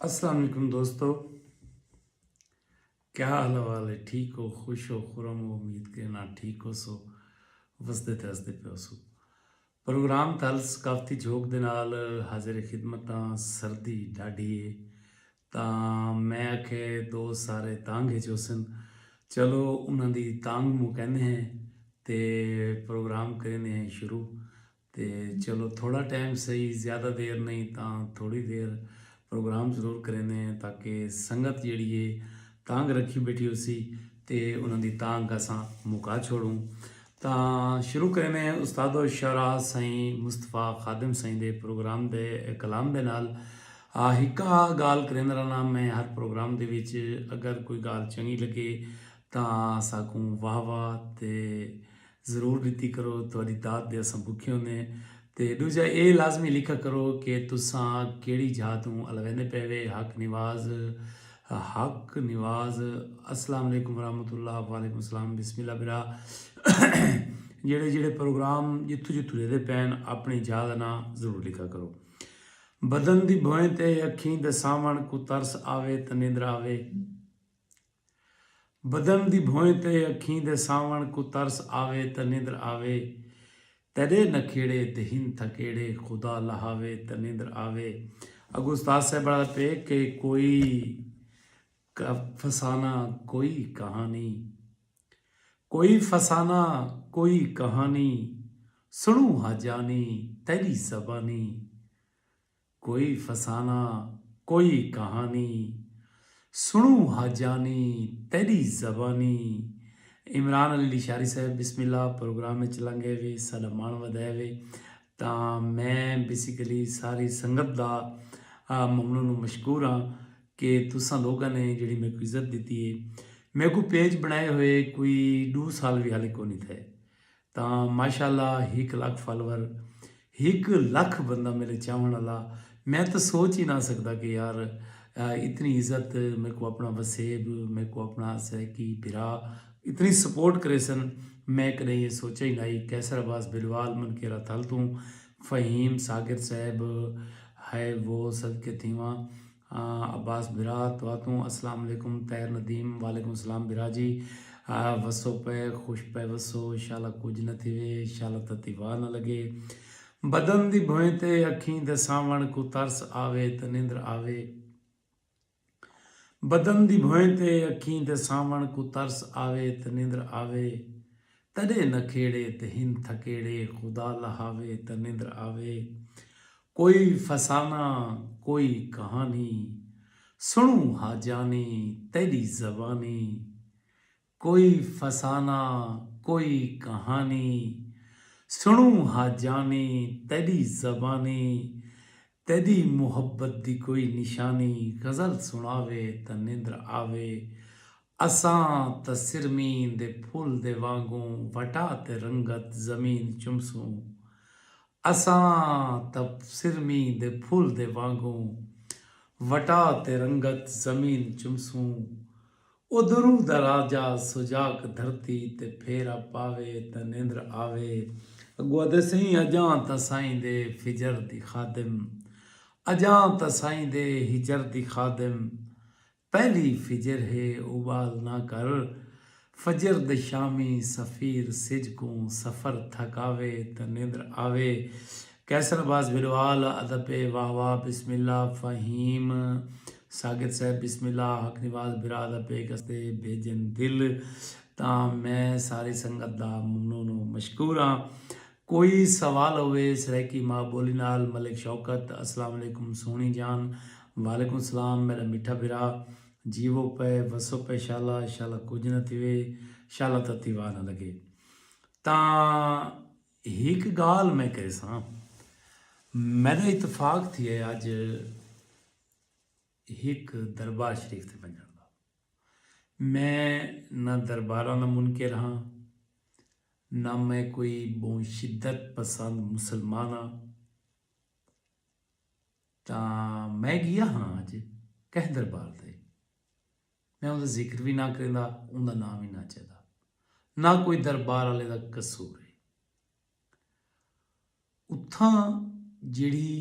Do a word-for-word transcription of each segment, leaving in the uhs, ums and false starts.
السلام علیکم دوستو، کیا حال احوال ہے؟ ٹھیک ہو، خوش ہو، خرم ہو؟ امید کرنا ٹھیک ہو سو، وسدے تے ہسدے پئے ہو سو۔ پروگرام تھل ثقافتی جھوک دے نال حاضر خدمتاں۔ سردی ڈاڈھی ہے، تاں میں آکھے دوست سارے تانگ اچ ہوسن، چلو انہاں دی تانگ مکیندے ہیں تے پروگرام کریندے ہیں شروع۔ تے چلو تھوڑا ٹائم سہی، زیادہ دیر نہیں تاں تھوڑی دیر پروگرام ضرور کریندے ہیں، تاکہ سنگت جیڑھی ہے تانگ رکھی بیٹھی ہوسی تے انہاں دی تانگ اساں مکا چھوڑوں۔ تاں شروع کریندے ہیں استاد الشعراء سائیں مصطفی خادم سائیں دے پروگرام دے کلام دے نال۔ آ، ہکا ڳالھ کریندا رہنا میں ہر پروگرام دے وچ، اگر کوئی ڳالھ چنڳی لڳے تاں ساکوں واہ واہ تے ضرور ݙتی کرو، تہاݙی داد دے اساں بکھے ہوندے ہیں۔ تے ݙوجھا اے لازمی لکھا کرو کہ تساں کیڑھی جاہ توں الویندے پئے وے۔ حق نواز، حق نواز، السلام علیکم ورحمۃ اللہ۔ وعلیکم السلام، بسم اللہ برا۔ جیڑھے جیڑھے پروگرام جتھوں جتھوں ݙیہدے پئن، اپݨی جاہ دا ناں ضرور لکھا کرو۔ بدن دی بھوئیں تے اکھیں دے ساوݨ کوں ترس آوے تاں نندر آوے۔ بدن دی بھوئیں تے اکھیں دے ساوݨ کوں ترس آوے تاں نندر آوے۔ تیݙے نکھیڑے تے ہن تھکیڑے خدا لہاوے تاں نندر آوے۔ اڳوں استاد صاحب آہدا پئے کہ کوئی ک-، فسانہ کوئی کہانی، کوئی فسانہ کوئی کہانی، سݨوں ہا جانی تیݙی زبانی۔ کوئی فسانہ کوئی کہانی، سݨوں ہا جانی تیݙی زبانی۔ عمران علی لشاری صاحب بسم اللہ پروگرام وچ لنگھے وے، ساݙا مݨ ودھائے وے۔ تاں میں بیسیکلی ساری سنگت دا، آ، ممنون و مشکور ہاں کہ تساں لوگاں نے جیڑھی میکوں عزت ݙتی ہے۔ میکوں پیج بݨائے ہوئے کوئی ݙو سال وی حالے کونی تھئے، تاں ماشاءاللہ ہک لکھ فالوور، ہک لکھ بندہ میݙے چاہوݨ آلا۔ میں تاں سوچ ہی نہ سڳدا کہ یار، آ، اتنی عزت، میکوں اپݨا وسیب، میکوں اپݨا سرائیکی بھرا اتنی سپورٹ کریسن۔ میں کݙاہیں اے سوچا ہی نہ ہئی۔ قیصر عباس بلوال منکیرا تھل توں، فہیم ساگر صاحب، ہائے وہ صدقے تھیواں۔ آ، عباس بھرا تہاکوں السلام علیکم۔ طاہر ندیم وعلیکم السلام بھرا جی۔ آ، وسو پئے، خوش پئے وسو، شالا کجھ نہ تھیوے، شالا تتی واہ نہ لڳے۔ بدن دی بھوئیں تے اکھیں دے ساوݨ کوں ترس آوے تے نندر آوے۔ بدن دی بھوئیں تے اکھیں دے ساوݨ کوں ترس آوے تے نندر آوے۔ تیݙے نکھیڑے تے ہن تھکیڑے خدا لہاوے تے نندر آوے۔ کوئی فسانہ کوئی کہانی، سݨوں ہا جانی تیݙی زبانی۔ کوئی فسانہ کوئی کہانی، سݨوں ہا جانی تیݙی زبانی۔ تیݙی محبت دی کوئی نشانی، غزل سݨاوے تاں نندر آوے۔ اساں تاں سرمیں دے پھل دے وانگوں وٹا تے رنگت زمین چمسوں۔ اساں تاں سرمیں دے پھل دے وانگوں وٹا تے رنگت زمین چمسوں۔ ادھروں دا راجہ سجاک دھرتی تے پھیرا پاوے تاں نندر آوے۔ اڳوں آہدے سئیں، اڄاں تاں سائیں دے فجر دی خادم، اڄاں تاں سائیں دے ہجر دی خادم۔ پہلی فجر ہے، اٻال نہ کر، فجر دے شامی سفیر سجھ کوں سفر تھکاوے تاں نندر آوے۔ قیصر عباس بلوال آہدا پئے، واہ واہ، بسم اللہ۔ فہیم ساگر صاحب بسم اللہ۔ حق نواز بھرا آہدا پئے، کستے بھیجن دل۔ تاں میں ساری سنگت دا ممنون و مشکور ہاں۔ کوئی سوال ہووے سرائیکی ماء ٻولی نال، ملک شوکت، السلام علیکم سوہݨی جان۔ وعلیکم السلام میݙا میٹھا بھرا، جیوو پئے، وسو پئے شالا، شالا کجھ نہ تھیوے، شالا تتی واہ نہ لڳے۔ تاں ہک ڳالھ میں کریساں، میݙا اتفاق تھیے اڄ ہک دربار شریف تے ونڄݨ دا۔ میں نہ درباراں دا منکر ہاں، نہ میں کوئی ٻہوں شدت پسند مسلمان ہاں۔ تاں میں ڳیا ہاں اڄ کہیں دربار تے، میں اوندا ذکر وی نہ کریندا، اوندا ناں وی نہ چیدا، نہ کوئی دربار آلے دا قصور ہے۔ اتھاں جیڑھی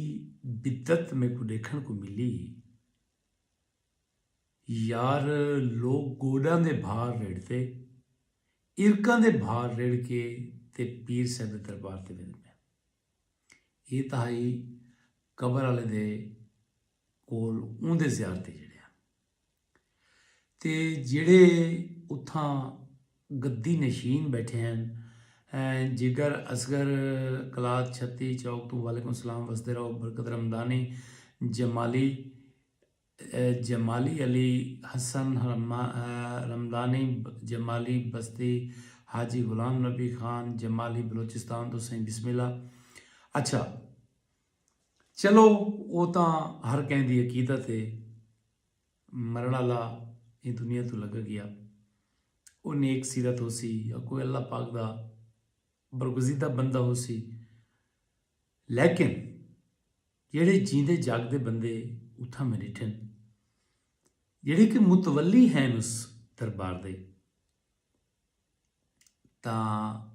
بدعت میکوں ݙیکھݨ کوں ملی، یار، لوک گوڈاں دے بھار رڑ تے ارکاں دے بھار رڑ کے تے پیر صاحب دے دربار تے ویندے پئے۔ اے تاں ہئی قبر والے دے کول اوندے زیارتی جڑے ہن۔ تے جڑے اتھاں گدی نشین بیٹھے ہن، ایں جگر اصغر، کلات چھتی چوک توں، وعلیکم السلام، وسدے رہو، برکت رمضانی، جمالی، اے جمالی علی حسن، رما- اے رمضانی، جمالی بستی، حاجی غلام نبی خان، جمالی بلوچستان توں سئیں، بسم اللہ۔ اچھا، چلو، او تاں ہر کہیں دی عقیدت ہے۔ مرݨ آلا ایں دنیا توں لڳا ڳیا، او نیک سیرت ہوسی یا کوئی اللہ پاک دا برگزیدہ بندہ ہوسی، لیکن جیڑھے جیندے جاڳدے بندے اتھاں میں ݙٹھن، جیڑھے کہ متولی ہن اس دربار دے، تاں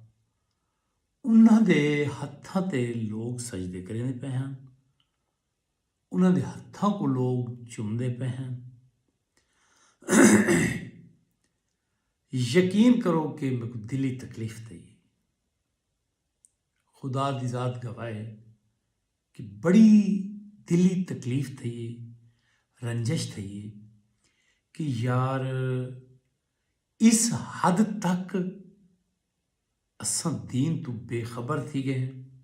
انہاں دے ہتھاں تے لوگ سجدے کریندے پئے ہن، انہاں دے ہتھاں کوں لوگ چمدے پئے ہن۔ یقین کرو کہ میکوں دلی تکلیف تھئی، خدا دی ذات گواہ ہے کہ بڑی دلی تکلیف تھئی ہے، رنجش تھئی ہے کہ یار، اس حد تک اساں دین توں بے خبر تھی ڳئے ہیں،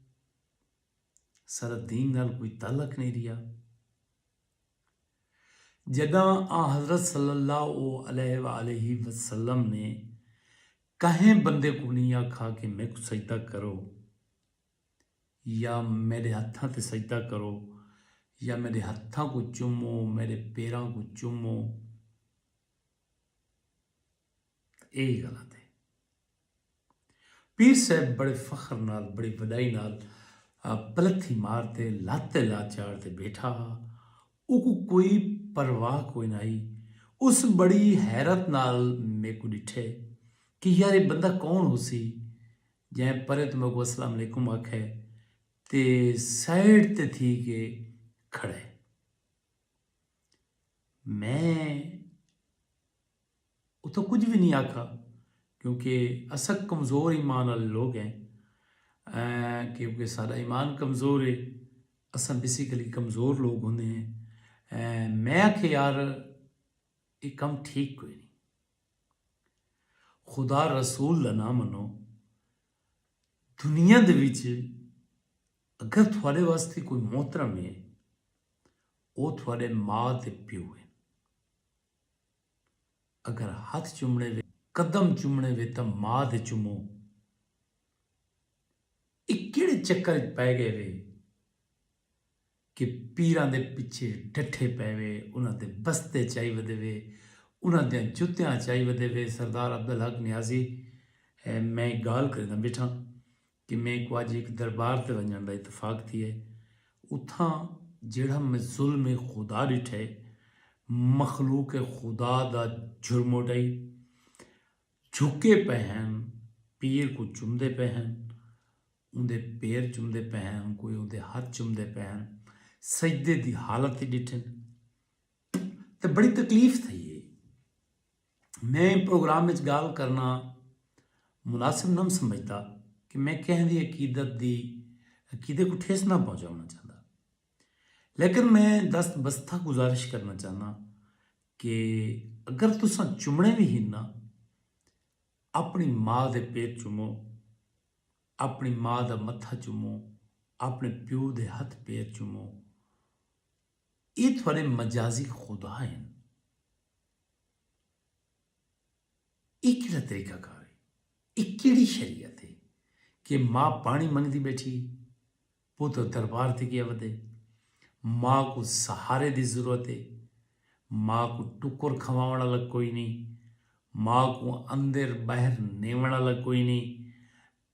ساݙا دین نال کوئی تعلق نہیں رہیا۔ جݙاں آ حضرت صلی اللہ علیہ وآلہ وسلم نے کہیں بندے کوں نہیں آکھا کہ میکوں سجدہ کرو، یا میݙے ہتھاں تے سجدہ کرو، یا میݙے ہتھاں کوں چمو، میݙے پیراں کوں چمو، اے ہی غلط ہے۔ پیر صاحب بڑے فخر نال، بڑی وݙائی نال، آ، پلتھی مار تے لت تے لات چاڑھ تے بیٹھا ہا۔ اوکوں کوئی پرواہ کوئی نہ ہئی۔ اس بڑی حیرت نال میکوں ݙٹھے کہ یار، اے بندہ کون ہوسی جئیں پرے توں میکوں السلام علیکم آکھے تے سائیڈ تے تھی کے کھڑے۔ میں اتھوں کجھ وی نی آکھا، کیونکہ اساں کمزور ایمان آلے لوگ ہیں۔ ایں کیونکہ ساڈا ایمان کمزور ہے، اساں بیسیکلی کمزور لوگ ہوندے ہیں۔ ایں میں آکھیا یار، اے کم ٹھیک کوئی نی۔ خدا رسول دا نہ منو۔ دنیا دے وچ اگر تھوڑے واسطے کوئی محترم ہے، او تھوڑے ماں تے پیو ہے۔ اگر ہتھ چمنے وے، قدم چمنے وے تاں ماں دے چمو۔ اے کیڑے چکر وچ پے گئے وے کہ پیراں دے پچھے ڈٹھے پے وے، انہاں دے بستے چائی ودے وے، انہاں دیاں جتیاں چائی ودے وے۔ سردار عبدالحق نیازی، اے، میں ڳالھ کریندا بیٹھاں کہ میکوں اڄ ہک دربار تے ونڄݨ دا اتفاق تھیے۔ اتھاں جیڑھا میں ظلم خدا ݙٹھے، مخلوق خدا دا جھرموٹائی، جھکے پئے ہن، پیر کوں چمدے پئے ہن، اوندے پیر چمدے پئے ہن، کوئی اوندے ہتھ چمدے پئے ہن، سجدے دی حالت تے ݙٹھن۔ تے بڑی تکلیف تھئی ہے۔ میں پروگرام وچ ڳالھ کرݨا مناسب نہ سمجھدا کہ میں کہیں دی عقیدت دی، عقیدے کوں ٹھیس نہ پہنچاوݨا چاہندا، لیکن میں دست بستہ گزارش کرݨا چاہناں کہ اگر تساں چمݨے وی ہن نا، اپݨی ماں دے پیر چمو، اپݨی ماں دا متھا چمو، اپݨے پیو دے ہتھ پیر چمو۔ اے تھوڑے مجازی خدا ہن۔ اے کیڑھا طریقہ کار ہے؟ اے کیڑھی شریعت ہے کہ ماں پاݨی منگدی بیٹھی، پتر دربار تے ڳیا ودے؟ ماں کوں سہارے دی ضرورت ہے۔ ماں کوں ٹکر کھواوݨ والا کوئی نی، ماں کوں اندر ٻاہر نیوݨ والا کوئی نی۔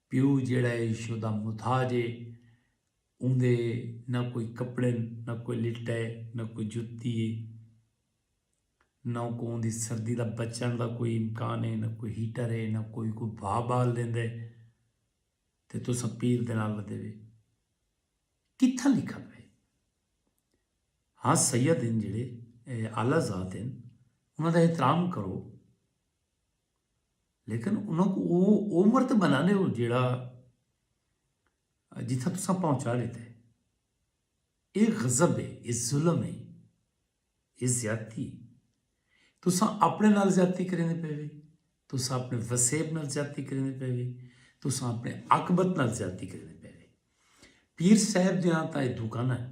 پیو جیڑھا ہے شودا محتاج ہے، اوندے نہ کوئی کپڑے، نہ کوئی لٹ ہے، نہ کوئی جتی ہے، نہ کو اوندی سردی دا بچݨ دا کوئی امکان ہے، نہ کوئی ہیٹر ہے، نہ کوئی کوئی بھا ٻال ݙیندا ہے۔ تے تساں پیر دے نال ودے وے۔ کتھاں لکھا پئے؟ ہاں، سید ہن جیڑھے، اے، اعلیٰ ذات ہن، انہاں دا احترام کرو، لیکن انہاں کوں او او مرتبہ نہ ݙیو جیڑھا جتھاں تساں پہنچا ݙتے۔ اے غضب ہے، اے ظلم ہے، اے زیادتی ہے۔ تساں اپݨے نال زیادتی کریندے پئے وے، تساں اپݨے وسیب نال زیادتی کریندے پئے وے، تساں اپݨے عاقبت نال زیادتی کریندے پئے وے۔ پیر صاحب دیاں تاں اے دکاناں ہن،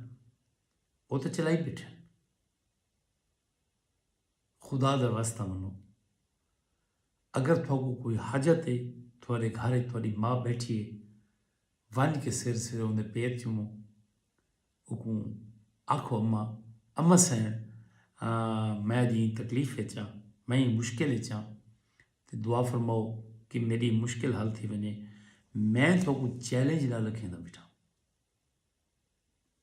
او تاں چلائی ٻیٹھے ہن۔ خدا دا واسطہ منو، اگر تھوکوں کوئی حاجت ہے، تھوڑے گھر ہے، تھوڑی ماں بیٹھی ہے، ونج کے سر سر اوندے پیر چومو، اوکوں آکھو، اماں، اماں سین، میں جی تکلیف وچ ہاں، میں مشکل وچ ہاں، تے دعا فرماؤ کہ میری مشکل حل تھی ونجے۔ میں تھوکوں چیلنج نال رکھیندا بیٹھا،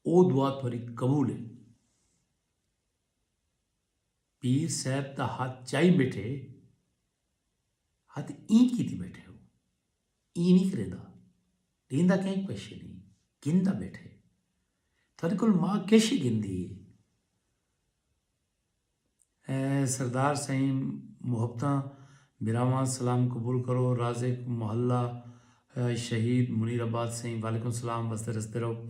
او دعا تھوڑی قبول ہے۔ پیر صاحب دا ہتھ چائی بیٹھے، ہتھ ایں کیتی بیٹھے ہو، ایں نہیں کریندا، ڈیندا کہیں پیسے نہیں، گندا بیٹھے۔ تھوڑے کول ماں کیشی گندی ہے؟ اے سردار سائیں، محبتاں، بھراواں، سلام قبول کرو۔ رازق محلہ، اے شہید منیر آباد سائیں، وعلیکم السلام، وسدے رسدے رہو۔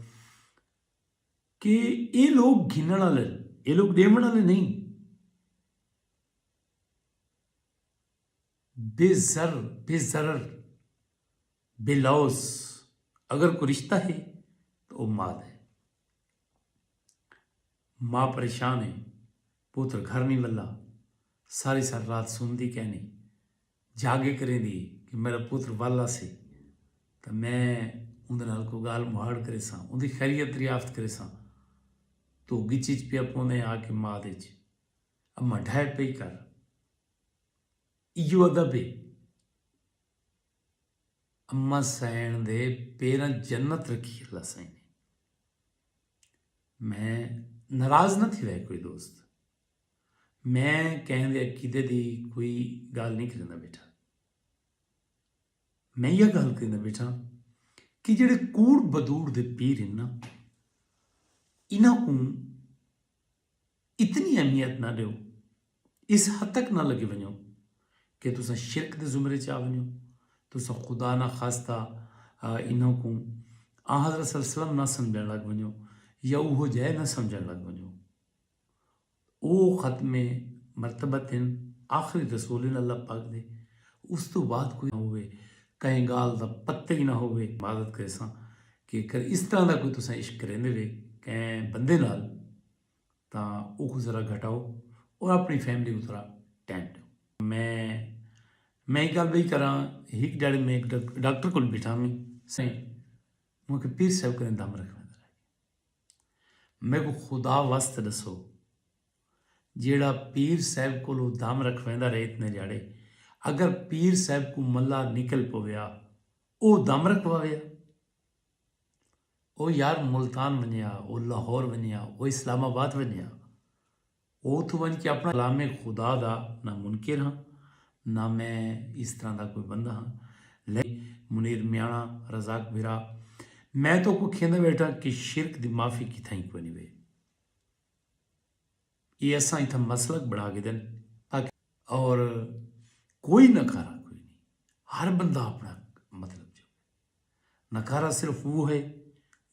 کہ اے لوگ گھنن والے، اے لوگ ڈیون والے نہیں۔ بے زر، بے ضرر، بے لوث اگر کوئی رشتہ ہے تو وہ ماں ہے۔ ماں پریشان ہے، پتر گھر نہیں ولا، ساری ساری رات سمدی کینی، جاگے کریندی کہ میرا پتر ول آسی، تاں میں اوندے نال کوئی ڳالھ مہاڑ کریساں، اوندی خیریت دریافت کریساں۔ تو گچ اچ پیا پوندے آ کے ماء دے اچ، اماں ڈھائے پئی کر۔ ایہو ادب ہے۔ اماں سئیݨ دے پیراں جنت رکھی اللہ سئیں نے۔ میں ناراض نہ تھیوے کوئی دوست، میں کہیں دے عقیدے دی کوئی ڳالھ نہیں کریندا بیٹھا۔ میں ایہا ڳالھ کریندا بیٹھا کہ جیڑھے کوڑ بدوڑ دے پیر ہن نا، انہاں کوں اتنی اہمیت نہ ݙیو، اس حد تک نہ لڳے ونڄو کہ تساں شرک دے زمرے چ آ ونڄو، تساں خدا نہ خواستہ، آ، انہاں کوں آ حضرت صلی اللہ علیہ وسلم نہ سمجھݨ لڳ ونڄو یا اوہو جئے نہ سمجھݨ لڳ ونڄو۔ او ختم مرتبت ہن، آخری رسول ہن اللہ پاک دے۔ اس توں بعد کوئی نہ ہووے، کہیں ڳالھ دا پتہ ہی نہ ہووے۔ عبادت کریساں کہ اگر اس طرح دا کوئی تساں عشق کریندے وے کہیں بندے نال، تاں اوکوں ذرا گھٹاؤ اور اپݨی فیملی کوں تھوڑا ٹائم ݙیو۔ میں، میں ہک ڳالھ ٻئی کراں، ہک ݙیہاڑے میں ہک ڈاک-، ڈاکٹر کول بیٹھا ہمی، سائیں، مونکوں پیر صاحب کنیں دم رکھویندا رہ ڳیا۔ میکوں خدا واسطے ݙسو، جیڑھا پیر صاحب کولوں دم رکھویندا رہے اتنے ݙیہاڑے، اگر پیر صاحب کوں ملا نکل پویا، او دم رکھواویا؟ او یار ملتان ونڄیا، او لاہور ونڄیا، او اسلام آباد ونڄیا۔ او اتھوں ونڄ کے اپݨا کلام خدا دا نہ منکر ہاں، نہ میں اس طرح دا کوئی بندہ ہاں۔ لیکن منیر میاݨا، رزاق بھرا، میں تہاکوں کھیندا بیٹھاں کہ شرک دی معافی کتھائیں کوئی نہیں وے۔ اے اساں اتھاں مسلک بݨا گھدن تاکہ، اور کوئی نکارہ کوئی نہیں، ہر بندہ اپݨا مطلب چاہے۔ نکارہ صرف وہ ہے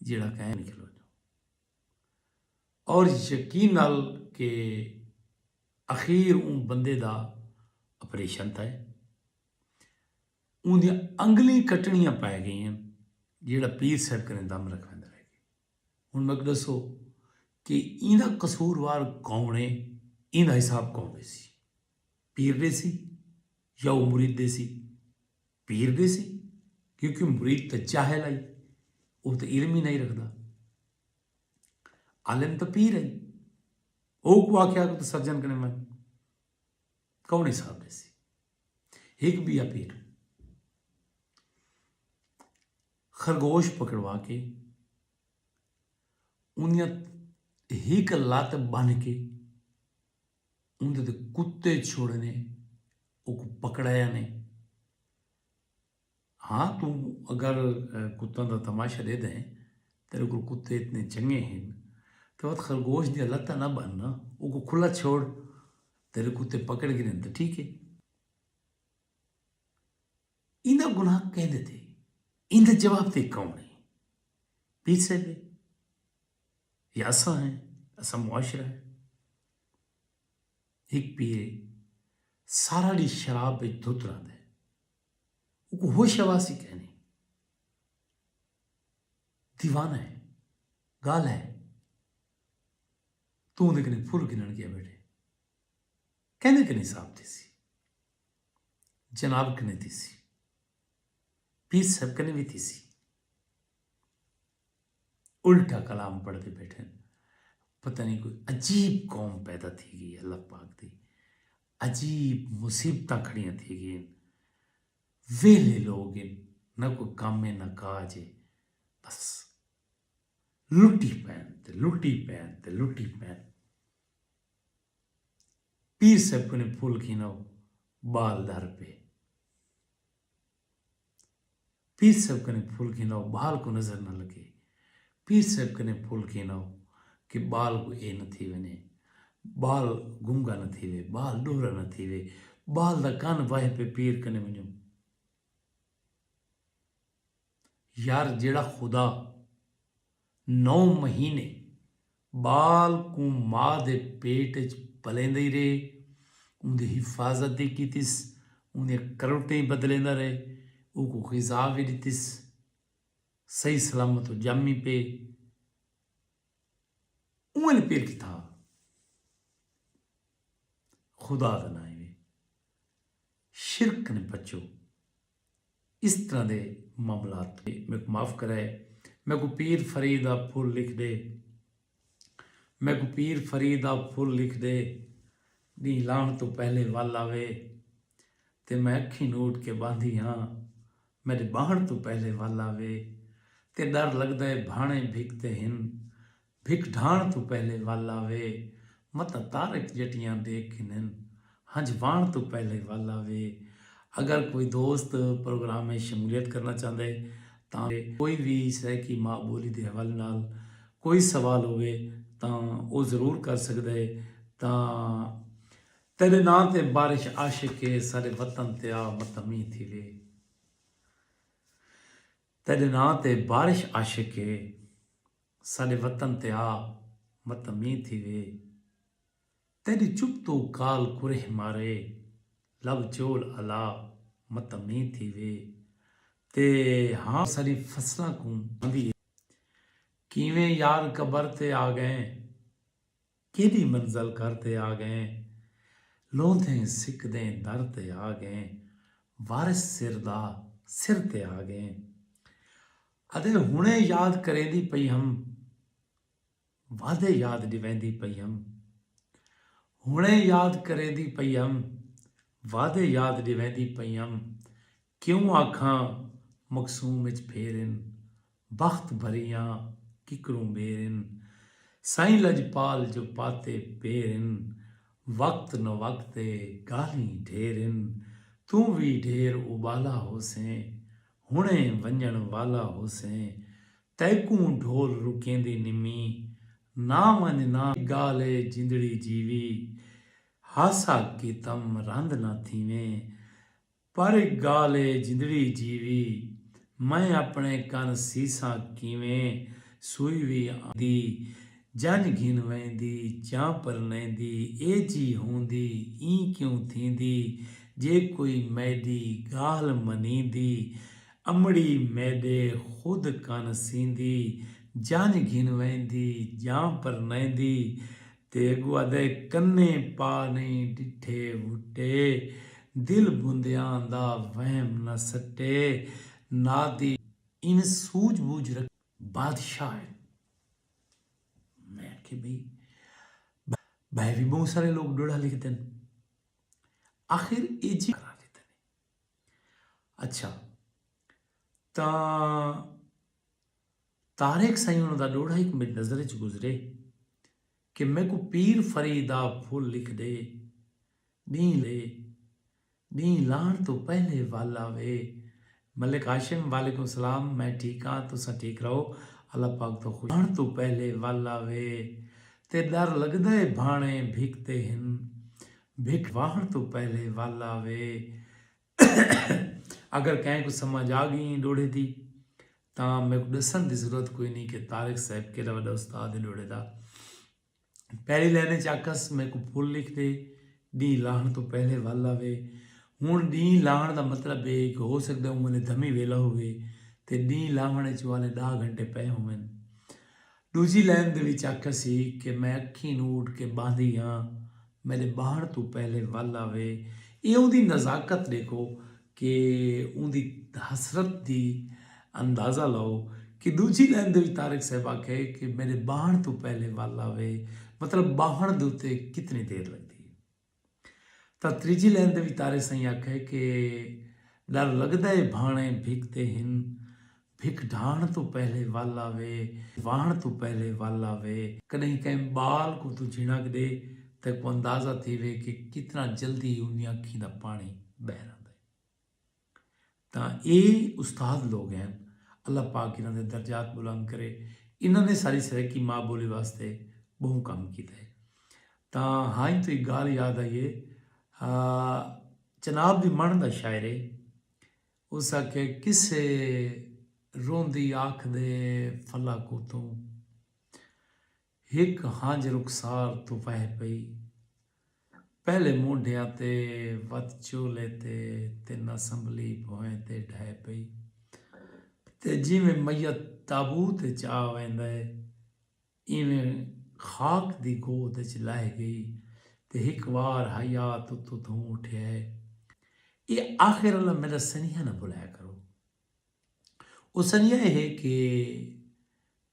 جیڑھا کہیں نکلو جاؤ۔ اور یقین نال کہ اخیر اوں بندے دا آپریشن تھئے، اوندیاں انگلیں کٹݨیاں پئے ڳئین، جیڑھا پیر صاحب کنیں دم رکھویندا رہ ڳئے۔ ہݨ میکوں ݙسو کہ ایندا قصوروار کون ہے؟ ایندا حساب کون ݙیسی؟ پیر ݙیسی یا او مرید ݙیسی؟ پیر ݙیسی، کیونکہ مرید تاں جاہل ہئی، او تاں علم ہی نہیں رکھدا۔ عالم تاں پیر ہئی، اوکوں آکھیا کہ توں سرجن کنیں ونڄ، کون حساب ݙیسی؟ ہک ٻیا پیر خرگوش پکڑوا کے اوندیاں ہک لت ٻنھ کے اوندے تے کتے چھوڑے نے، اوکوں پکڑایا نے۔ ہاں، توں اگر، اے، کتاں دا تماشا ݙیہدیں، تیݙے کول کتے اتنے چنڳے ہن، تے وت خرگوش دیاں لتاں نہ ٻنھ نا، اوکوں کھلا چھوڑ۔ تیرے کتے پکڑ گھنن تاں ٹھیک ہے۔ ایندا گناہ کیندے تے؟ ایندا جواب تے کون ہے؟ پیر صاحب ہے یا اساں ہیں؟ اساں معاشرہ ہے؟ ہک پیر ہے، سارا ݙینہہ شراب وچ دھت رہندا ہے، اوکوں ہوش حواس ہی کائنی، دیوانہ ہے، ڳالھ ہے، توں اوندے کنے پھل گھنݨ ڳیا ٻیٹھے، کیندے کنے حساب تھیسی؟ جناب کنے تھیسی، پیر صاحب کنے وی تھیسی۔ الٹا کلام پڑھدے ٻیٹھن۔ پتہ نہیں کوئی عجیب قوم پیدا تھی ڳئی ہے، اللہ پاک دی عجیب مصیبتاں کھڑیاں تھی ڳئین۔ ویلھے لوگ ہن، نہ کوئی کم ہے نہ کاج ہے، بس لٹی پین تے لٹی پین تے لٹی پین۔ پیر صاحب کنے پھل گھنو، ٻال در پے۔ پیر صاحب کنے پھل گھنو، ٻال کوں نظر نہ لڳے۔ پیر صاحب کنے پھل گھنو کہ ٻال کوں اے نہ تھی ونڄے، ٻال گنگا نہ تھیوے، ٻال ݙوہرا نہ تھیوے، ٻال دا کن واہے پے پیر کنے ونڄو۔ یار جیڑھا خدا نو مہینے ٻال کوں ماء دے پیٹ اچ پلیندے ہی رہے، اوندی حفاظت ہی کیتس، اوندیاں کروٹیں ہی بدلیندا رہے، اوکوں غذا وی ݙتس، صحیح سلامت او ڄم ہی پئے، اوں ویلے پیر کتھاں؟ خدا دا ناں ایویں۔ شرک کنے بچو۔ اس طرح دے معاملات میکوں معاف کرائے۔ میکوں پیر فرید دا پھل لکھ ݙے۔ میکوں پیر فرید دا پھل لکھ ݙے۔ ݙینہہ لہݨ توں پہلے ول آوے۔ تے میں اکھیں نوٹ کے ٻاہندی ہاں، میݙے ٻاہݨ توں پہلے ول آوے۔ تے ݙر لڳدا ہے بھاݨے بھکدے ہن، بھک ڈھاݨ توں پہلے ول آوے۔ متاں طارق جٹیاں ݙیکھ گھنن، ہنج واݨ توں پہلے ول آوے۔ اگر کوئی دوست پروگرام میں شمولیت کرنا چاہندا ہے تاں کوئی وی سرائیکی ماء ٻولی دے حوالے نال کوئی سوال ہووے تاں او ضرور کر سڳدا ہے۔ تاں تیݙے ناں تے بارش عاشق ہے، ساݙے وطن تے آ متاں مینہ تھیوے۔ تیݙے ناں تے بارش عاشق ہے، ساݙے وطن تے آ متاں مینہ تھیوے۔ تیݙی چپ توں کال کریہہ مارے، لب چول الا متاں مینہ تھیوے۔ تے ہاں ساݙی فصلاں کوں آندی ہے۔ کیویں یار قبر تے آ ڳئیں، کیݙی منزل کر تے آ ڳئیں، لوندھیں سکدیں در تے آ ڳئیں، وارث سر دا سر تے آ ڳئیں۔ ادے ہݨے یاد کریندی پئی ہم، وعدے یاد ݙیویندی پئی ہم۔ ہݨے یاد کریندی پئی ہم، وعدے یاد ݙیویندی پئی ہم۔ کیوں آکھاں مقسوم اچ پھیر ہن، بخت بھریاں ککروں ٻیر ہن۔ سائیں لجپال جو پاتے پیر ہن، وقت نوقت تے ڳالھیں ڈھیر ہن۔ توں وی ڈھیر اٻالا ہوسیں، ہݨے ونڄݨ والا ہوسیں۔ تیکوں ڈھول رکیندی نمی، نہ ونڄ نہ ڳالھ اے جندڑی جیوی۔ ہاسا کیتم رند نہ تھیویں، پر ہک ڳالھ اے جندڑی جیوی۔ میں اپݨے کن سیساں کیویں، سوئی وی آندی جنج گھن ویندی، جاں پرنیندی ایجھی ہوندی، ایں کیوں تھیندی؟ جے کوئی میݙی ڳالھ منیندی، امڑی میݙے خود کن سیندی، جنج گھن ویندی، جاں پرنیندی۔ تے اڳوں آہدے، کنیں پا نئیں ݙٹھے وٹے، دل بندیاں دا وہم نہ سٹے، نادی۔ ایویں سوجھ بوجھ رکھ بادشاہ ہے۔ میں آکھیا بھئی، ٻہے وی ٻہوں سارے لوگ ݙوہڑا لکھدن، آخر ایجھی کرا لیندے نے۔ اچھا، تاں طارق سائیں انہاں دا ݙوہڑا ہک میݙی نظر اچ گزرے کہ میکوں پیر فرید دا پھل لکھ ݙے، ݙینہہ لے، ݙینہہ لہݨ توں پہلے ول آوے۔ ملک ہاشم، وعلیکم السلام، میں ٹھیک ہاں، تساں ٹھیک رہو، اللہ پاک توں خوش۔ لہݨ توں پہلے ول آوے تے ݙر لڳدا ہے بھاݨے بھکدے ہن، بھک واہݨ توں پہلے ول آوے۔ اگر کہیں کوں سمجھ آ ڳئی ایں ݙوہڑے دی تاں میکوں ݙسݨ دی ضرورت کوئی نی کہ طارق صاحب کیݙا وݙا استاد ہے ݙوہڑے دا۔ پہلی لائن اچ آکھس میکوں پھل لکھ ݙے، ݙینہہ لاہݨ توں پہلے ول آوے۔ ہݨ ݙینہہ لاہݨ دا مطلب اے کہ ہو سڳدا اوں ویلے دھمی ویلا ہووے تے ݙینہہ لاہوݨ اچ والے ݙاہ گھنٹے پئے ہوون۔ ݙوجھی لائن دے وچ آکھیا سی کہ میں اکھیں نوٹ کے ٻاہندی ہاں، میݙے ٻاہݨ توں پہلے ول آوے۔ اے اوندی نزاکت ݙیکھو کہ اوندی حسرت دی اندازہ لاؤ کہ ݙوجھی لائن دے وچ طارق صاحب آکھے کہ میݙے ٻاہݨ توں پہلے ول آوے، مطلب ٻاہݨ دے اتے کتنی دیر لڳدی ہے۔ تاں تریجھی لائن دے وچ طارق سائیں آکھے کہ ݙر لڳدا ہے بھاݨے بھکدے ہن، بھک ڈھاہݨ توں پہلے ول آوے، واہݨ توں پہلے ول آوے۔ کݙہیں کہیں ٻال کوں توں جھنک ݙے تیکوں اندازہ تھیوے کہ کتنا جلدی اوندیاں اکھیں دا پاݨی ٻہہ رہندا ہے۔ تاں اے استاد لوگ ہن، اللہ پاک انہاں دے درجات بلند کرے۔ انہاں نے ساری سرائیکی ماء بولی واسطے ٻہوں کم کیتا ہے۔ تاں ہائیں توں ہک ڳالھ یاد آئی ہے، آ، چناب دی مݨ دا شاعر ہے، اس آکھے کسے روندی آکھ دے فلا کو توں ہک ہنج رخسار توں وہہ پئی۔ پہلے مونڈھیاں تے وت چولے تے تے نہ سنبھلی بھوئیں تے ڈھہہ پئی۔ تے جیویں میت تابوت اچ آ ویندا ہے، ایویں خاک دی گود اچ لہہ ڳئی تے ہک وار حیات اتوں دھوں اٹھیا ہے۔ اے آخر آلا میݙا سنیہا نہ بھلایا کرو۔ او سنیہا اے ہے کہ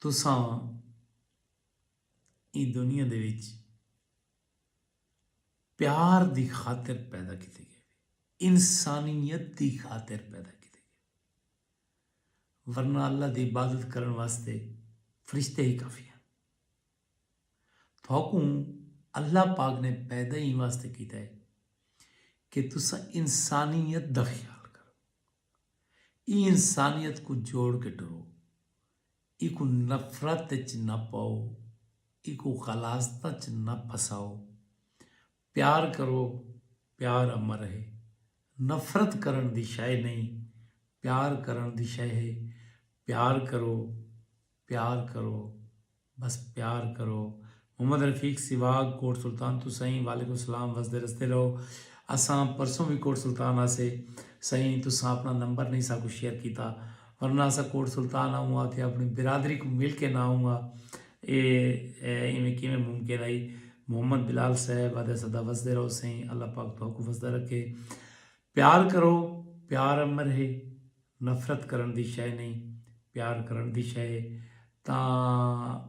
تساں ایں دنیا دے وچ پیار دی خاطر پیدا کیتے ڳئے، انسانیت دی خاطر پیدا کیتے ڳئے، ورنہ اللہ دی عبادت کرݨ واسطے فرشتے ہی کافی ہن۔ تہاکوں اللہ پاک نے پیدا ہی واسطے کیتا ہے کہ تساں انسانیت دا خیال کرو۔ ایں انسانیت کوں جوڑ کے ٹرو، ایکوں نفرت اچ نہ پاؤ، ایکوں غلاظت اچ نہ پھساؤ۔ پیار کرو، پیار امر ہے۔ نفرت کرݨ دی شئے نئیں، پیار کرݨ دی شئے ہے۔ پیار کرو، پیار کرو، بس پیار کرو۔ محمد رفیق سیواگ کوٹ سلطان توں سئیں، وعلیکم السلام، وسدے رسدے رہو۔ اساں پرسوں وی کوٹ سلطان آسے سئیں، تساں اپݨا نمبر نئیں ساکوں شیئر کیتا، ورنہ اساں کوٹ سلطان آؤں ہا تے اپݨی برادری کوں مل کے نہ آؤں ہا۔ اے اے ایویں کیویں ممکن ہئی؟ محمد بلال صاحب آہدے سدا وسدے رہو سئیں، اللہ پاک تہاکوں وسدا رکھے۔ پیار کرو، پیار امر ہے، نفرت کرݨ دی شئے نئیں، پیار کرݨ دی شئے ہے۔ تاں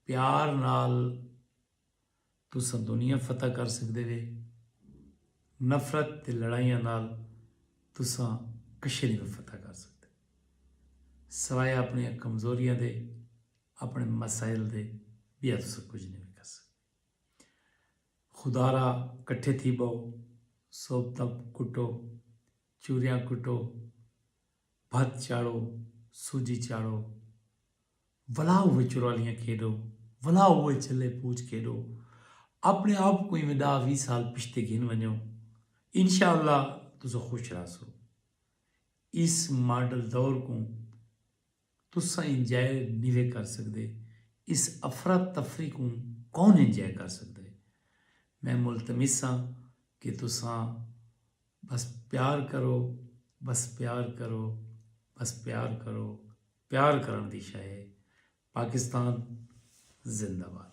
پیار نال تساں دنیا فتح کر سڳدے وے، نفرت تے لڑائیاں نال تساں کشے نی فتح کر سڳدے، سوائے اپݨیاں کمزوریاں دے، اپݨے مسائل دے، ٻیا تساں کجھ نی کر سڳدے۔ خدارا کٹھے تھی ٻہو، سوبتاں کٹو، چوریاں کٹو، بھت چاڑھو، سوجی چاڑھو، ولا اوہے چرالیاں کھیݙو، ولا اوہے چلے پوچ کھیݙو۔ اپݨے آپ کوں ایویں ݙاہ ویہہ سال پچھتے گھن ونڄو، انشاءاللہ تساں خوش رہسو۔ اس ماڈل دور کوں تساں انجوائے نیوے کر سڳدے، اس افراتفری کوں کون انجوائے کر سڳدے؟ میں ملتمس ہاں کہ تساں بس پیار کرو، بس پیار کرو، بس پیار کرو۔ پیار کرݨ دی شئے ہے۔ پاکستان زندہ باد۔